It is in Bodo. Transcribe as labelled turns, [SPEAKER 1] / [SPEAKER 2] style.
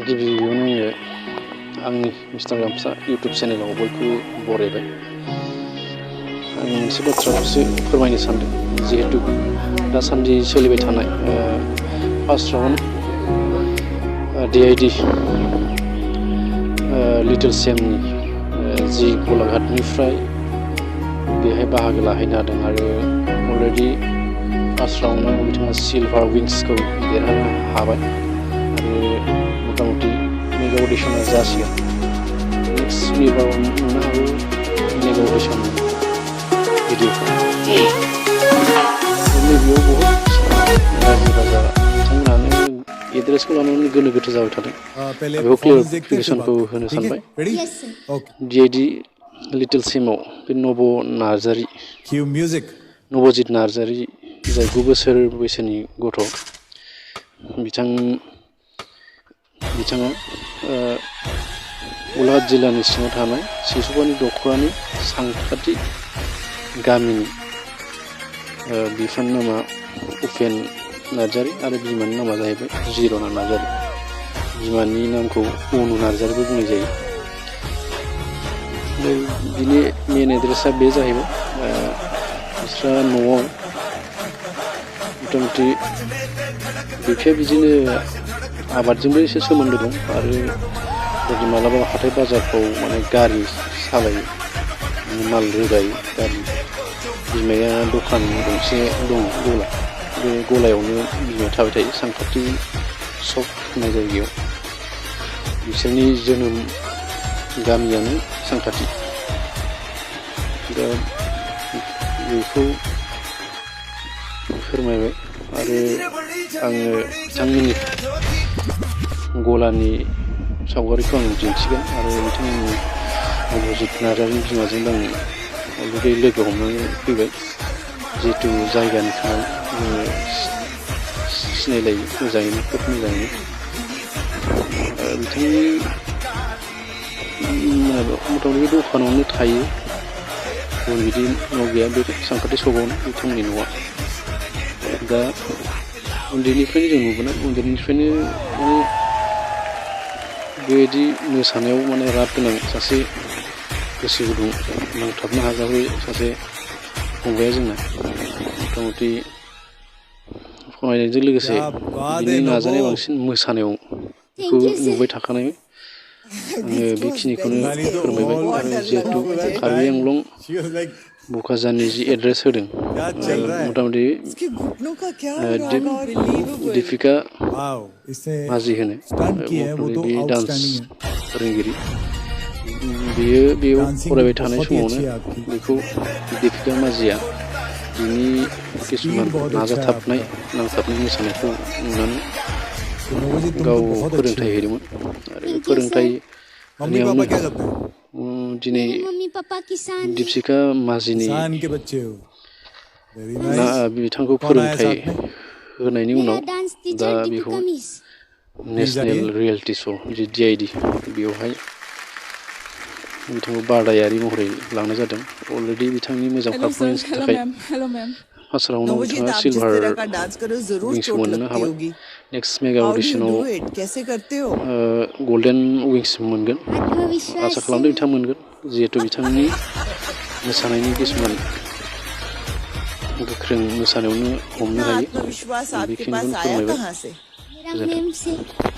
[SPEAKER 1] गिबियावनो आंनि इन्स्टाग्राम इउटुब चेनेलाव बयखौबो बरायबाय। आं मोनसे बाथ्राखौसो फोरमायनो सानदों, जिहेतु दासान्दि सोलिबाय थानाय फार्स्ट राउन्ड DID लिटिल सेमनि जि गलाघाटनिफ्राय बेहाय बाहागो लाहैनो हादों आरो अलरेडि फार्स्ट राउन्डआव बिथाङा सिलभार विंसखौ देरहानो हाबाय आरो मथा-मथि मेगा अडिशना जासिगोन। नेक्स्ट उइकाव नुनो हागौ मेगा अडिशन भिडिअखौ। नैबेयाव बहुद रायजो राजा बिथांमोनानो एड्रेसखौ लानानै गोनो गोथो जाबाय थादों। बेखौ क्लियारिफिकेसनखौ होनो सानबाय। DID लिटिल सेमाव बे नबजित नार्जारी जाय 9 बोसोर बैसोनि गथ', बिथाङा गलाघाट जिल्लानि सिङाव थानाय सिसुपानि दख'रानि सानखाथि गामिनि। बिफानि नामा उपेन नार्जारी आरो बिमानि नामा जाहैबाय जिरना नार्जारी। बिमानि नामखौ अनु नार्जारीबो बुंनाय जायो। बिनि मेन एड्रेसा बे जाहैबाय। बिस्रा न'आव मथा-मथि बिफाया बिदिनो आबादजोंबो एसे सोमोन्दो दं आरो बिदि मालाबा हाथाय बाजारफ्राव माने गारि सालायो, माल रोगायो गारि। बिमाया दखान गंसे दं, गला। बे गलायावनो बिमाया थाबाय थायो, सानखाथि सक होननाय जायगायाव। बिसोरनि जोनोम गामियानो सानखाथि। दा बेखौ फोरमायबाय आरो आङो बिथांमोननि गलानि सावगारिखौ आं दिन्थिगोन आरो बिथांमोननि नबजित नार्जारीनि बिमाजों आं अलरेडि लोगो हमनानै फैबाय। जिहेतु जायगानि थाखाय जोङो सिनायलायो मोजाङैनो, खोब मोजाङैनो। बिथांनि मथा-मथि दखानावनो थायो, गुबुन बिदि न' गैया। बे सानखाथि सकावनो बिथांमोननि न'आ। दा उन्दैनिफ्रायनो जों नुबोनाय, उन्दैनिफ्रायनो माने बेबायदि मोसानायाव माने राद गोनां सासे गोसो गुदुं नांथाबनो हाजाबै सासे फंबाया जोंना। मथा-मथि फरायनायजों लोगोसे बिनि नाजानाया बांसिन मोसानायाव बेखौ नुबाय थाखानाय। आङो बेखिनिखौनो फोरमायबाय आरो जिहेतु कार्बि आंलं बुकाजाननि जि एड्रेस होदों, मथा-मथि दीपिका माजि होनो बे डान्स फोरोंगिरि। बियो बेयाव फरायबाय थानाय समावनो बेखौ दीपिका माजिया बिनि किसुमान नांथाबनाय मोसानायखौ नुनानै गाव फोरोंथाइ होदोंमोन आरो फोरोंथाइ होनायावनो दिनै दीपिका माजिनि बिथांखौ फोरोंथाइ होनायनि उनाव दा बेखौ national reality show' Zee DID बेवहाय बिथांखौ बादायारि महरै लांनाय जादों। अलरेडि बिथांनि मोजां पारफरमेन्सनि थाखाय फार्स्ट राउन्डआव बिथाङा सिलभार विंस मोननो हाबाय। नेक्स्ट मेगा अडिशनाव गल्डेन विंस मोनगोन। आसा खालामदों बिथां मोनगोन, जिहेतु बिथांनि मोसानायनि किसुमान गोख्रों मोसानायावनो हमनो हायो। बेखिनिखौनो फोरमायबाय। गोजोन्थों।